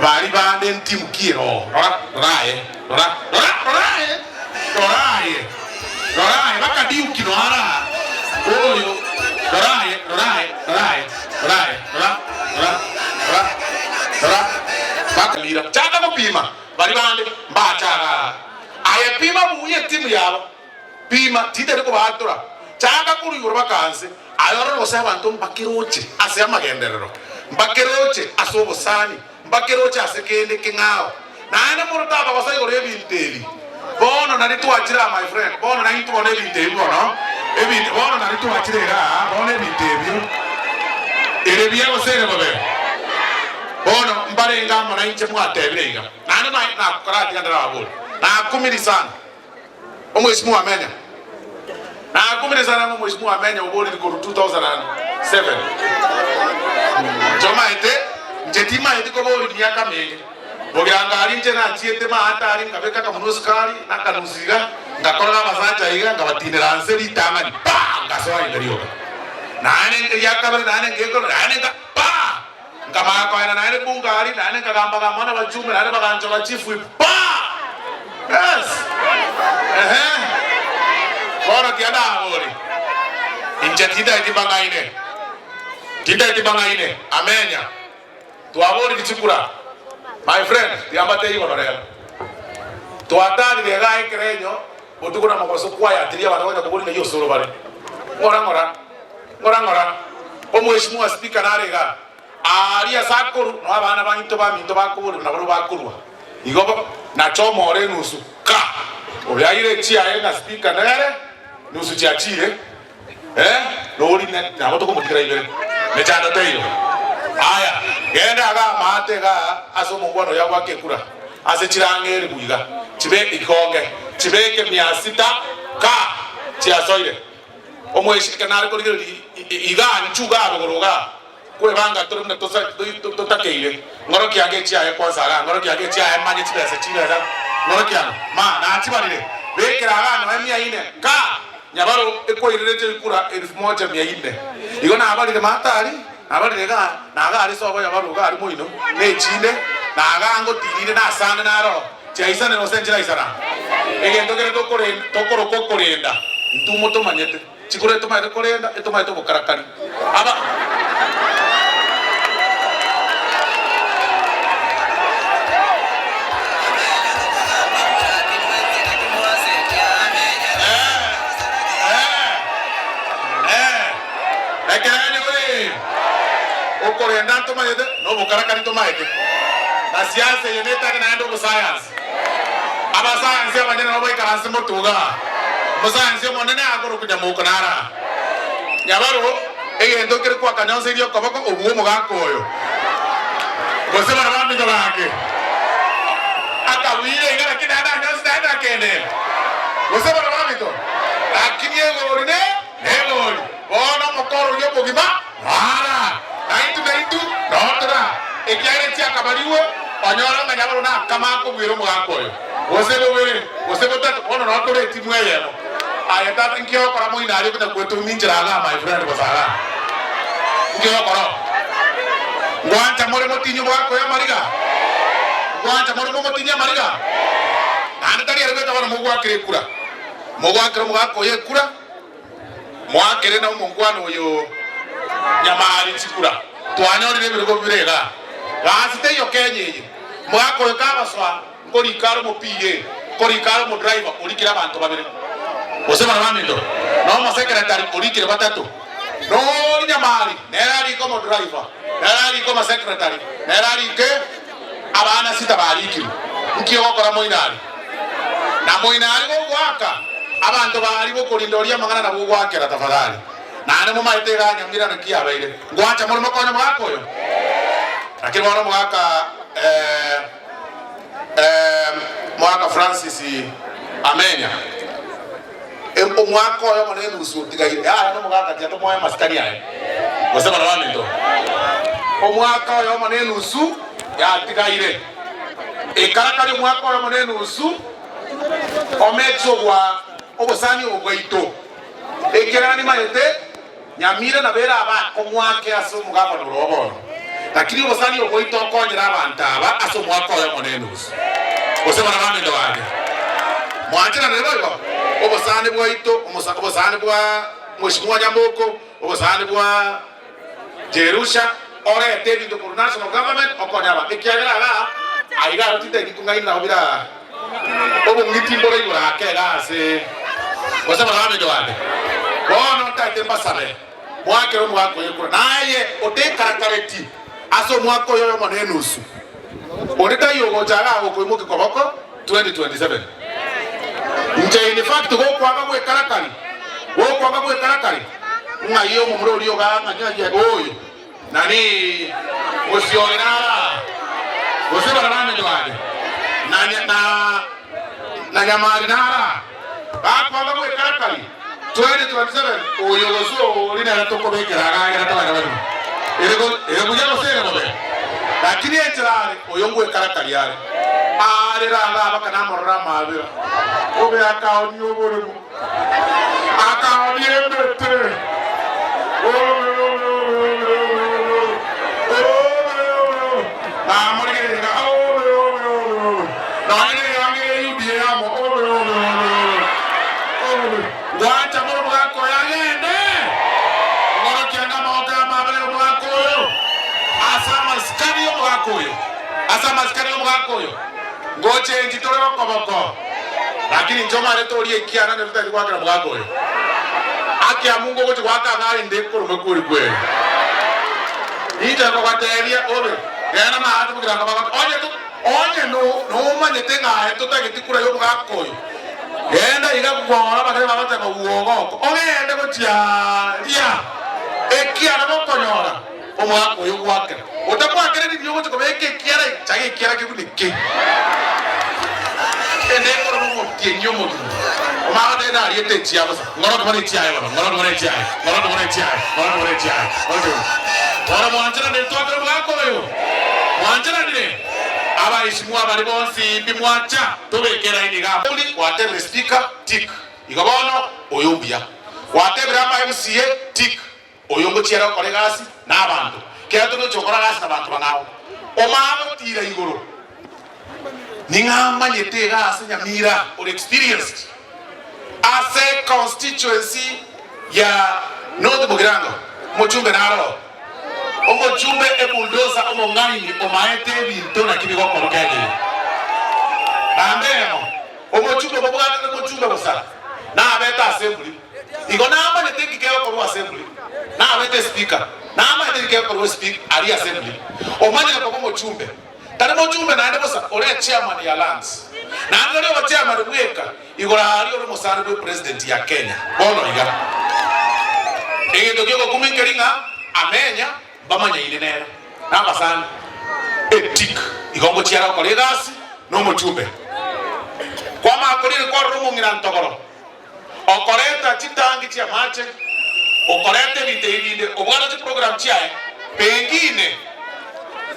Baria bande ntimu ki ere oo? Rora, rora aye, rora, rora, rora aye, rora aye, rora aye, baka Deuki noyo are aa, oyo, rora aye, rora aye, rora aye, rora aye, rora, rora, rora, rora, baka Mira. Chaka gopima baria bande mbache igaa. Aye pima buya etimu yabo. Pima, tintari kobaatora. Chaka korwa igoro baka nse. Aye orore gose abanto mbakeroche ase amagenderero, mbakeroche ase obosani, mbakeroche ase kende keng'ao. Naende monto tabagosa igoro y'ebinto ebi. Bono nari twachire aa my friend, bono naintwe bono ebinto ebi bono, ebinto, bono nari twachire iga aa, bono ebinto ebio, ere buya gose ere bobe? Bono mbarenge amo nainche mwatebire iga. Naende nakoratiga ndarababorie, nakumiri sana. Omwesimiwa Amenya. Nakumire sana ng'a omwesimiwa Amenya oborire korwa 2007. Inche omaete, inche timaeti koboria miaka menge. Bogirango aria inche nachiete maate aria nkabeka akamunwa esukari na akanusu iga, ngakorera abasacha iga nkabatinera nse ritang'ani pa! Nkasoa ime rioka. Naende eria kabere naende ngekora naende nka pa! Nkamanya koenda naende bunge aria, naende nkagamba-gamba nabachumbe, naende baganchora chief whip. Pa! Yes! Ehe. Bono tiga ndaborie, inche tintageti mbang'aine, tintageti mbang'aine. Amenya. Twaborire chikura, my friend, tiga mbatebie bono rero. Twatarire igaa ekerenyo, botuko na mobaso kwayatirie abanto bagocha koboria ng'ai osoro bare. Ng'ora ng'ora. Ng'ora ng'ora, omweshimiwa speaker nare igaa, aaria ase akoru noo abana baito baminto bakoborerwa nabarobwo bakorua. Igo bo nache omore enusu ka oyaire echiaye ng'a speaker nere nusu chiachire eh nori ne nabo tokomotigera ibere mechando teiyo. Aya genda igaa maate igaa ase omongwana oyo agoaka ekura ase chirang'e elifu iga chibe ikonge chibeke mia sita ka chiasoire. Omoiseke nare korigereria iga inchuo iga rogoro iga, kwebanga tore buna totakeire. Ng'oro kiange echiaye kwanza iga, ng'oro kiange echiaye manye chibesa chibesa, ng'oro kiango ma nachibarire, bekera iga noe mia ine, ka nyabaro ekwairerete ekura elfu moja mia ine. Igo nabarire matari, nabarire iga, na iga aria sobo nyabaro iga aria moino, na echinde, na iga ngotirire nasande naro. Chiaisanire gose nchiraisana? Egento kere tokoroka okorenda, intwe motomanyete. Chikura etomanyete korenda, etomanyete obokarakari. Aba. Ekeene ore okorenda ntomanyete, na obokarakari ntomaete. Na siasa eye netari naende obosayansi. Abasayansi abanyene nabo baikaranse motwe igaa. Omosayansi omonene akorokwa Nyamoko naro aa. Nyabaro, egento kere kwakanyonseirie okoboko obua omogaka oyo. Gose baria baminto gaki. Akabuire iga lakini naende anyonsi naende nakende. Gose baria baminto. Lakini egori ne negori. Bono omokoro oria omogima Ara, naintwe naintwe noo tora, ekiagera chiakabarigwe, onyore ng'a nyabaro nakama akobuera omogaka oyo, gose bobere, gose botato, bono noo tore etimu eyemo. Aye tata, inki ogokora moino aria okonya gwetung'ia inchera igaa, my friend, gose igaa? Inki ogokora oo? Ngwancha more motinyie omogaka oyo amariga? Ngwancha more momotinyie amariga? Naende tari ere bweka bono mogwakera ekura, mogwakera omogaka oyo ekura, Moakere na omonkwana oyo nyamari chikura. Twanyorire ebirogo bibere igaa. Gasi teiyo Kenya eye. Mogaka oyo kagosoa nkorika are omo PA, nkorika are omo driver orikire abanto babere. Gose bana baminto? Na omo secretary orikire batato. Nori nyamari nere arike omo driver, nere arike omo secretary, nere arike abana sita barikirwe. Nki ogokora moino aria? Na moino aria gogoaka, abanto baria bokorinda oria amang'ana nabwo ogoakera tafadhali. Naende momaete iga nyamira naki yabeire. Ngwancha more mokonye omogaka oyo? Lakini bono omogaka eh, eh, mogaka Francis Amenya omwaka oyomo na enusu otigaire, yaya nomogaka tiga tomoe amasikani aye, gose bana baminto. Omwaka oyomo na enusu yatigaire. Ekarakari omwaka oyomo na enusu, omeke obwa obosani obo bwaito, ekiagera nimanyete Nyamira nabo ere abe akong'u ake ase omogabane ore oo bono. Lakini obosani obo bwaito okonyera abanto aba ase. Ase omwaka oyomo na enusu. Gose bana baminto bande, mwancheranire boigo? Obosani bwaito, obosani bwa Mweshimiwa Nyamoko, obosani bwa Jerusha, orete ebinto korwa national government okonye abanto, ekiagera igaa aiga aro tintageti kong'aina nabo bira obong'iti mbore igoro ake iga ase gose bana baminto bande. Bono ntagete mbasabe mwakere omogaka oyo ekura, naye otekarakareti ase omwaka oyo oyomo na enusu, onde taiyo ogocha igaa gokoimokia koboko 2027. Inche in fact gokwanga gwekarakari, gokwanga gwekarakari, ng'ai omomura oria ogaa ng'a ng'ai oyo nani mosiore nara gose bara baminto bande na na na nyamari nara bakwanga gwekarakari 2027 oyo gose ori nere tokobekera agagera togende barimo ere ere buya gose ere bobe lakini enchera are oyo ngwekarakari are aarere iga abaka namorore amaabera obe akaonia oboremo akaonia emete obe obe obe obe obe obe obe obe namorigereria iga obe obe obe obe nonya neyanga ere UDA amo obe obe obe obe obe ngwancha mono omogaka oyo agende ng'orokia ng'a amagoko amaabera y'omogaka oyo ase amasikani y'omogaka oyo Ase amasikani y'omogaka oyo, ngochenchi tore gokoboko, lakini inche omarete oria ekiana nere totagete goakera omogaka oyo. Akia Mungu ogochia goaka ang'e arinde koromwe kweri kweri. Inche nkogoteebia obe, genda maate mogirango bagote, onye to onye no nomanyete ng'a aye totageti kura y'omogaka oyo, genda iga bworo abakare bagoteba bwogoko, ogende gochia aaria ekiana gokonyora. Omwaka oyo gwakera, otakwakera riria ogochia kobeka ekiara ekiaye ekiara kebuneke. Ende ekoro nomotienyi omogima, omanye goteba nariete echiaye bosa, ng'oroke bono echiaye bono, ng'oroke bono echiaye, ng'oroke bono echiaye, ng'oroke bono echiaye, ng'oroke bono. Bono mwancheranire twakere omogaka oyo? Mwancheranire? Abaesimwa baria bonsi mbimwacha, tobeke eraini iga. Gwatebire speaker, tick. Igo bono, oyo mbuya. Gwatebire ama MCA, tick. Oyo ngochia ere gokora egasi nabanto, kera togochia gokora egasi nabanto bang'ao, omanye gotiira igoro. Ning'o amanyete iga ase Nyamira ore experienced ase constituency ya North Mugirango? Omochumbe naro oo, omochumbe ebulldozer omong'aini omaete ebinto naki bigokorwa Kenya eye. Namba eyemo, omochumbe bobwate nomochumbe bosa nabete assembly. Igo namanyete inki kegokorwa assembly, nabete espeaker, namanyete inki kegokorwa espeak aria assembly. Omanyire koba omochumbe, tari mochumbe naende bosa, ore echairman ya lands. Naende tari obochairman bweka, igoro aria ore omosani bwe president ya Kenya. Bono iga, egento kiogokumia nkeri ng'a amenya mbamanyaine nere, nabasani. Etik, igo ngochiara gokora egasi nomochumbe. Kwamanya korire kwarora omong'ina ntogoro. Okoreta chitangi chi'amache, okoreta ebinto ebi binde, obwate chiprogram chiaye, pengine,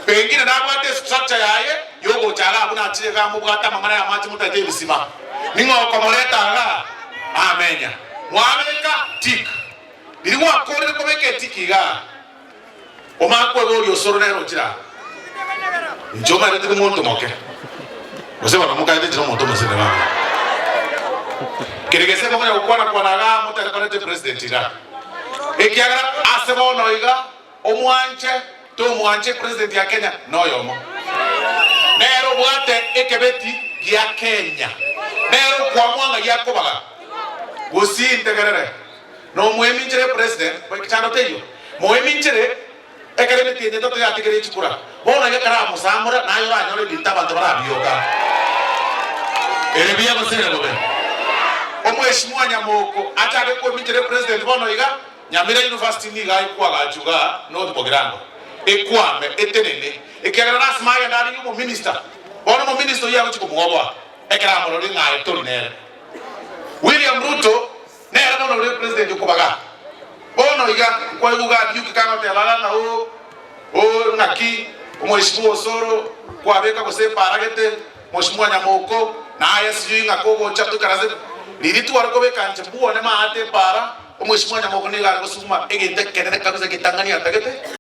pengine nabwate estructure yaye yogocha igaa buna achire igaa mobwate amang'ana y'amache motagete ebisima. Ning'o okomoreta igaa? Amenya. Mwabeka tick. Riria gwakorire kobeka etick igaa, omanye kweboria osoro nere ochire aa. Inche omanyete tindi monto moke, gose bono mokaete inche nomonto omosene baba. Kere gese mokonya gokwana kwana igaa motari koreta epresident igaa. Ekiagera ase bono iga omwanche tomwanche epresident ya Kenya noyomo. Nere obwate ekebeti gia Kenya. Nere okwamua ng'a giakobaga. Gusii ntegerere. Nomoeminchire epresident, chando teiyo. Moeminchire. Ekero emetienyi etato yatigeire chikura, bono iga ekero amosamora, naye oranyore ebinto abanto barabioka. Ere buya gose ere bobe? Omweshimiwa Nyamoko achake kominchera epresident bono iga, Nyamira University nigo ekwagachwa igaa North Bogirango, ekwame, etenene, ekiagera lasima agende arigie omominister. Bono omominister oyio agochia komogoboa ekero amororire ng'a aye tori nere. William Ruto Nere bono ore president okobaga. Bono iga nkwaigwa iga Duke kagoteba iga ng'a oo oo ng'aki omweshimiwa Osoro kwabeka gose eparagete mweshimiwa Nyamoko naye sijui ng'a kogocha toikaranse riria tware kobeka inche mbwone maate epara omweshimiwa Nyamoko nigo are gosuguma egento ekenene kabisa getang'ani atagete.